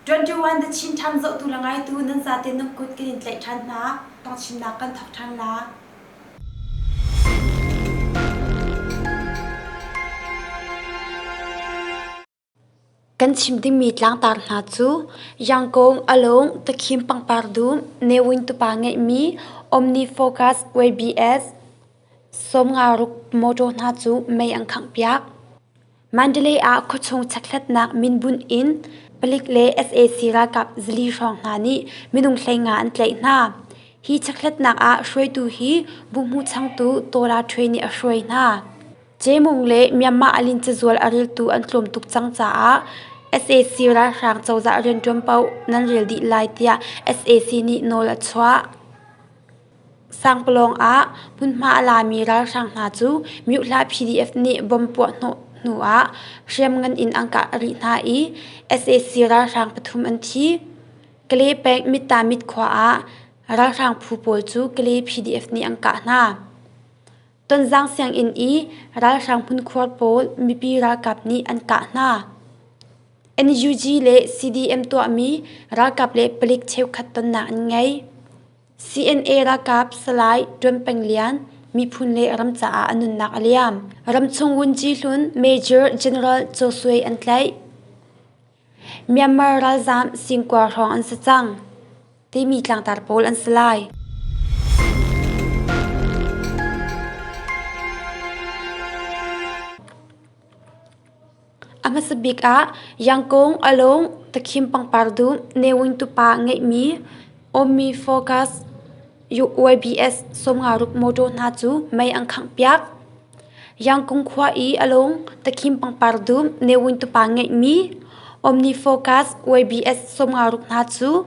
21 The Chin Times zohtu le ngaitu nan zate nan kut kan in tlaih ṭhan hna. Thawngchimnak kan thawk ṭhan la. Kan chim dingmi tlangtar hna cu Yangkung, Alung, Takhim pangpar dum, Newin tupa ngeihmi, OmniFocus, YBS, sawmnga ruk mawṭaw hna cu mei an khanghpiak. Mandalay ah khuachung chekhlatnak minbunh in palik le sac ralkap zali hrawng hna nih minung 15 an tlaih hna. Hi chekhlatnak ah hruaitu hi buhmu changtu Tawla Htwe nih a hruai hna. Cemung le Myanmar alin cazual a reltu an tlawm tuk cang caah sac ralhrang cozah rianṭuan paoh nan rel dih lai tiah sac nih nawl a chuah. Sangpalawng ah hmunhma a lami ralhrang hna cu Myohla PDF nih bomb puahhnawh hnu ah hriamngan in an kah rih hna i sac ralhrang pathum an thi. Kale peng Mittamit khua ah ralhrang phu pawl cu Kale PDF nih an kah hna. Tonzang sianginn i ralhrang hmunkhuar pawl mipi ralkap nih an kah hna. NUG le CDM tuahmi ralkap le palik cheukhat tonnak an ngei. CNA ralkap Salai Ṭuan Peng Lian miphun le ram caah a nunnak a liam. Ramchung Wunci hlun Major General Cho Sui an tlaih. Myanmar ralzaam singkua hrawng an si cang timi tlangtar pawl an si lai. A hmasa bik ah Yangkung, Alung, Takhim pangpar dum, Newin tupa ngeihmi OmniFocus YBS 56 mawṭaw hna cu mei an khanghpiak. Yangkung khua i Alung, Takhim pangpar dum, Newin tupa ngeihmi OmniFocus YBS 56 hna cu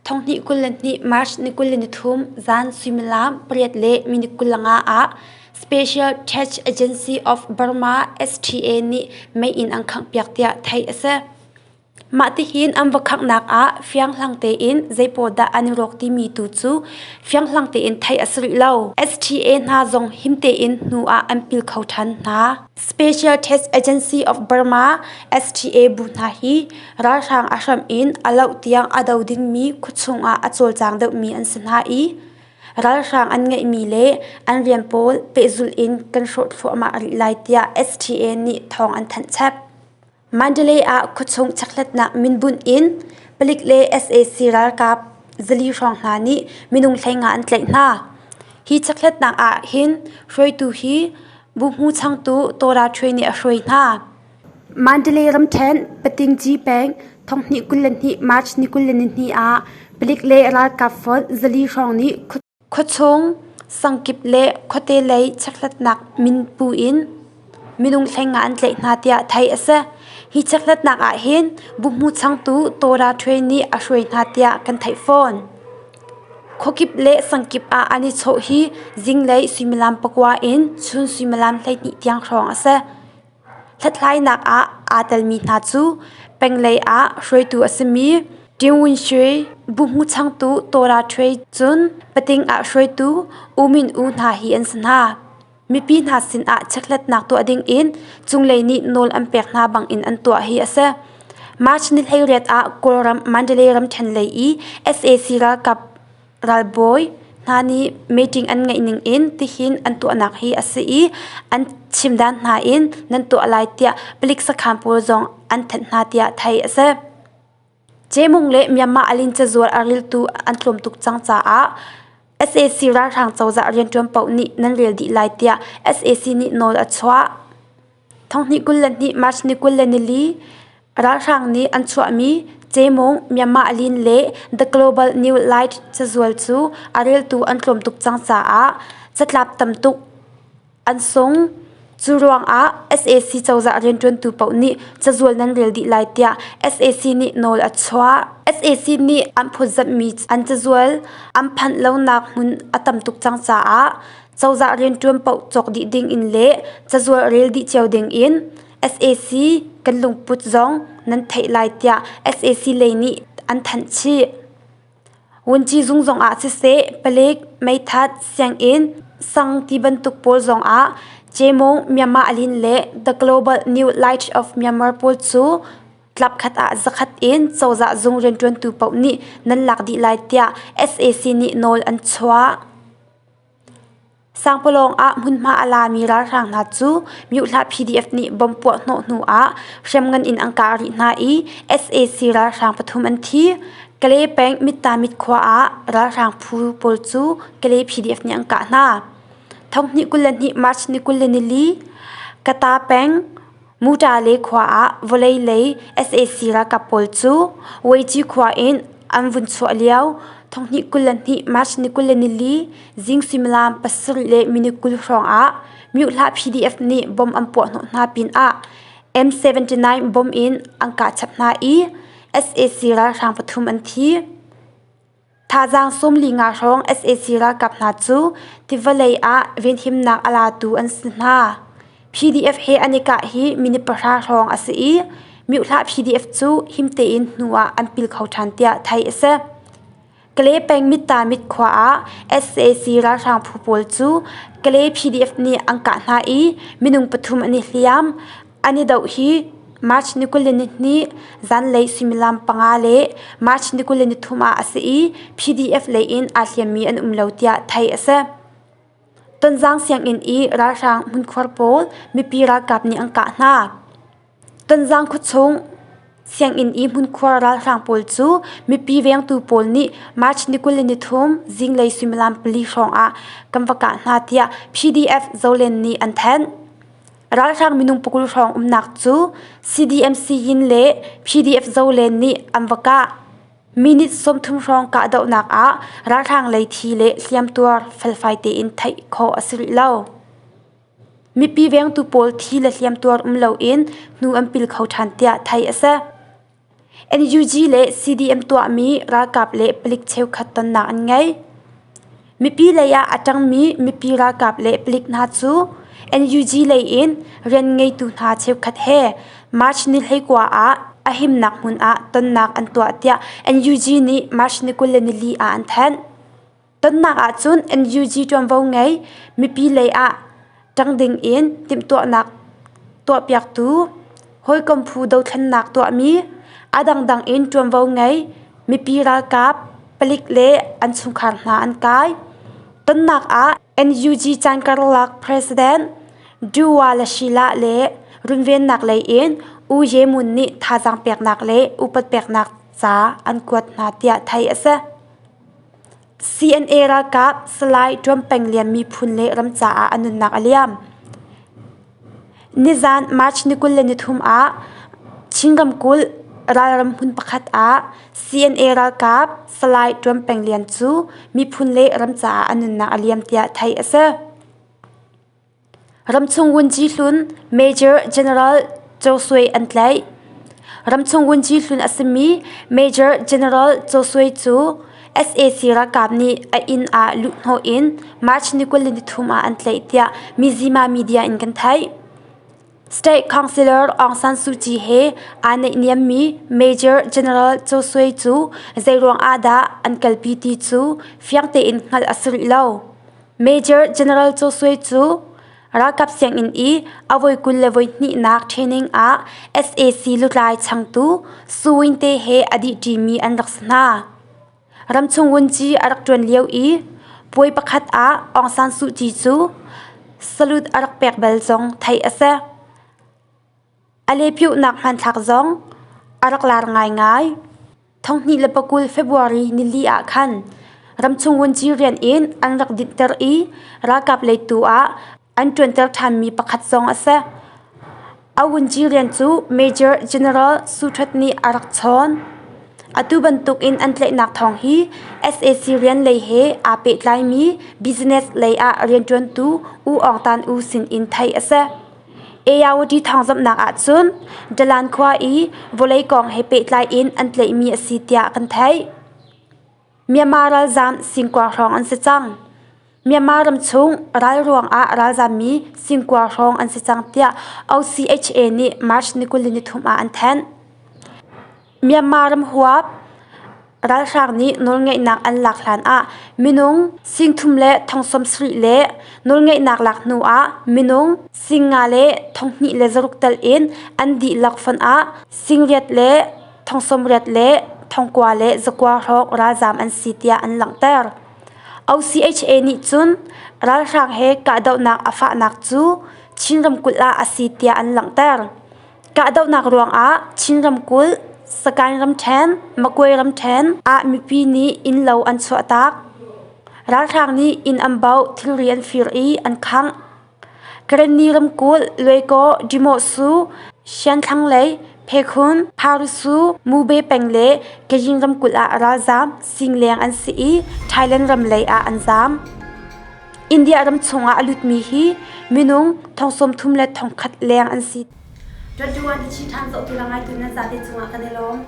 2022 March ni 23 zan suimilam pariat le minute 25 ah Special Tax Agency of Burma STA nih mei inn an khanghpiak tiah theih a si. Mah tihin an va khanghnak ah fianghlang tein zeipawl dah an i rawk timi tu cu fianghlang tein theih a si rih lo. STA hna zong him tein hnu ah an pil kho ṭhan hna. Special Tax Agency of Burma STA bu hna hi ralhrang a hram in a loh tiang a do dingmi khuachung ah a cawlcang deuhmi an si hna i ralhrang an ngeihmi le an rian pawl pehzulh in kan hrawh thluahmah rih lai tiah STA nih thawng an thanh chap. Mandalay ah khuachung chekhlatnak minbunh in palik le sac ralkap zali hrawng hna nih minung 15 an tlaih hna. Hi chekhlatnak ah hin hruaitu hi buhmu changtu Tora Htwe nih a hruai hna. Mandalay ramṭhen Patingci peng 2022 March ni 22 ah palik le ralkap fonh zali hrawng nih khuachung sangkip le khuate lei chekhlatnak min pu in minung 15 an tlaih hna tiah theih a si. Hi chekhlatnak ah hin buhmu changtu Tawda Htwe nih a hruai hna tiah kan theih fawn. Khuakip le sangkip ah an i chawh hi zinglei suimilam pakua in chun suimilam 12 tiang hrawng a si. Hlathlainak ah aa telmi hna cu penglei ah hruaitu a simi Tin Win Shwe, buhmu changtu Tawda Htwe cun pating ah hruaitu U Min U hna hi an si hna. Mipi hna sinah chekhlatnak tuah dingin cunglei nih nawl an pek hna bangin an tuah hi a si. March ni 18 ah Kawlram Mandalay ramṭhen lei i sac ralkap ralbawi hna nih meeting an ngeih ning in tihin an tuahnak hi a si i an chim dan hna in nan tuah lai tiah palik sakhan pawl zong an thanh hna tiah theih a si. Cemung le Myanmar alin cazual a riltu an tlawm tuk cang caah sac ralhrang cozah rianṭuan paoh nih nan rel dih lai tiah sac nih nawl a chuah. 2022 March ni 24 ralhrang nih an chuahmi Cemung, Myanmar Alin le The Global New Light cazual cu a reltu an tlawm tuk cang caah catlap tam tuk an sung. Cu ruangah sac cozah rianṭuantu paoh nih cazual nan rel dih lai tiah sac nih nawl a chuah. Sac nih an phawtzamhmi an cazual an phanh lonak hmun a tam tuk cang caah cozah rianṭuan paoh cawk dih ding in le cazual rel dih cio ding in sac kan lungput zong nan theih lai tiah sac lei nih an thanh chih. Vunci zung zong ah siseh, palik, meithat, sianginn, sang ti bantuk pawl zong ah Cemung, Myanmar Alin le The Global New Light of Myanmar pawl cu. Tlapkhat ah zakhat in cozah zung rianṭuantu paoh nih nan lak dih lai tiah sac nih nawl an chuah. Sangpalawng ah hmunhma a lami ralhrang hna cu Myohlah PDF nih bomb puah hnawh hnu ah hriamngan in an kah rih hna i sac ralhrang pathum an thi. Kalay peng Mittamit khua ah ralhrang phu pawl cu Kalay PDF nih an kah hna. Thonghnih 22 March ni 24 Kata peng Mutale khua ah vawlei lei sac ralkap pawl cu Weici khua in an vun chuah lio thonghnih 22 March ni 24 zing suimilam 7 le minute 20 hrawng ah Myohlah PDF nih bomb an puah hnawh hna pinah M79 bomb in an kah chap hna i sac ralhrang pathum an thi. Thazaang 45 hrawng sac ralkap hna cu tiva lei ah venhimnak a latu an si hna. PDF he an i kah hi minute pahra hrawng a si i Myohlah PDF cu him tein hnu ah an pil kho ṭhan tiah theih a si. Kalay peng Mittamit khua ah sac ralhrang phu pawl cu Kalay PDF nih an kah hna i minung pathum an i hliam. An i doh hi March ni 22 zanlei suimilam panga le March ni 23 ah a si i PDF lei in aa hliammi an um lo tiah theih a si. Tonzang sianginn i ralhrang hmunkhuar pawl mipi ralkap nih an kah hna. Tonzang khuachung sianginn i hmunkhuar ralhrang pawl cu mipi vengtu pawl nih March ni 23 zinglei suimilam pali hrawng ah kan va kah hna tiah PDF Zolen nih an thanh. Ralhrang minung pakul hrawng umnak cu CDMC yin le PDF Zolen nih an va kah. Minute 30 hrawng kahdohnak ah ralhrang lei thi le hliamtuar felfai tein theih khawh a si rih lo. Mipi vengtu pawl thi le hliamtuar um loin hnu an pil kho ṭhan tiah theih a si. NUG le CDM tuahmi ralkap le palik cheukhat tonnak an ngei. Mipi lei ah a ṭangmi mipi ralkap le palik hna cu NUG lei in rian ngeitu hna cheukhat he March ni 19 ah a himnak hmun ah tonnak an tuah tiah NUG nih March ni 24 ah an thanh. Tonnak ahcun NUG ṭuanvo ngei mipi lei ah ṭang ding in timhtuahnak tuahpiaktu, hawikom phu dothlennak tuahmi, a dangdang in ṭuanvo ngei mipi ralkap, palik le an chungkhar hna an kai. Tonnak ah NUG caan karlak President Duwa Lashila le runvennak lei in U Ye Mun nih thazaang peknak le upat peknak ca an kuat hna tiah theih a si. CNA ralkap Salai Ṭuam Peng Lian miphun le ram caah a nunnak a liam. Nizan March ni 23 ah Chin ramkulh ralram hmun pakhat ah CNA ralkap Salai Ṭuam Peng Lian cu miphun le ram caah a nunnak a liam tiah theih a si. Ramchung Vunci hlun Major General Cho Sui an tlaih. Ramchung Vunci hlun a simi Major General Cho Sui cu sac ralkap nih a inn ah luhhnawh in March ni 23 ah an tlaih tiah Mizzima media in kan theih. State Councilor Aung San Suu Kyi he aa naihniammi Major General Cho Sui cu zeiruang ah dah an kalpi ti cu fiang tein hngalh a si rih lo. Major General Cho Sui cu ralkap sianginn i a voi 22 nak training ah sac lutlai changtu Su Win te he a dihṭimi an rak si hna. Ramchung vunci a rak ṭuan lio i puai pakhat ah Aung San Suu Kyi cu salute a rak pek bal zong theih a si. A lepiohnak hmanthlak zong a rak lar ngaingai. 2020 February nili ah khan ramchung vunci rian in an rak dinhter i ralkap lei tu ah an ṭuanter ṭhanmi pakhat zong a si. A vunci rian cu Major General Su Htut nih a rak chawn. Atu bantuk in an tlaihnak thawng hi sac rian lei he aa pehtlaimi business lei ah rianṭuantu U Aung Tan U sin in theih a si. Ayawady thawngzamhnak ahcun Dalan khua i vawlei kong he pehtlai in an tlaihmi a si tiah kan theih. Myanmar ralzaam singkua hrawng an si cang. Myanmar ramchung ral ruangah ralzaammi singkua hrawng an si cang tiah OCHA nih March ni 23 ah an thanh. Myanmar ram huap. Ralhrang nih nawlngeihnak an lak hlan ah minung 30,000 le 70,000 le nawlngeihnak lak hnu ah minung 5 le 2,600 tel in an dihlak fonh ah 8,000 le 80,000 le 9,000 le 9,000 hrawng ralzaam an si tiah an langhter. OCHA nih cun ralhrang he kahdohnak a fahnak cu Chin ramkulh ah a si tiah an langhter. Kahdohnak ruangah Chin ramkulh, Sagaing ramṭhen, Magway ramṭhen ah mipi nih innlo an chuahtak. Ralhrang nih inn an bauh, thilri an fir i an khangh. Karenni ramkulh, Luaikaw, Dimohsu, Sianthlanglei, Phekhun, Pharusu, Mube peng le Kayin ramkulh ah ralzaam singleng an si i Thailand ram lei ah an zaam. India ram chungah a lutmi hi minung 30,000 le 1,000 leng an si. 21 Chin ṭhan zohtu le ngaitu nan zate cungah kan i lawm.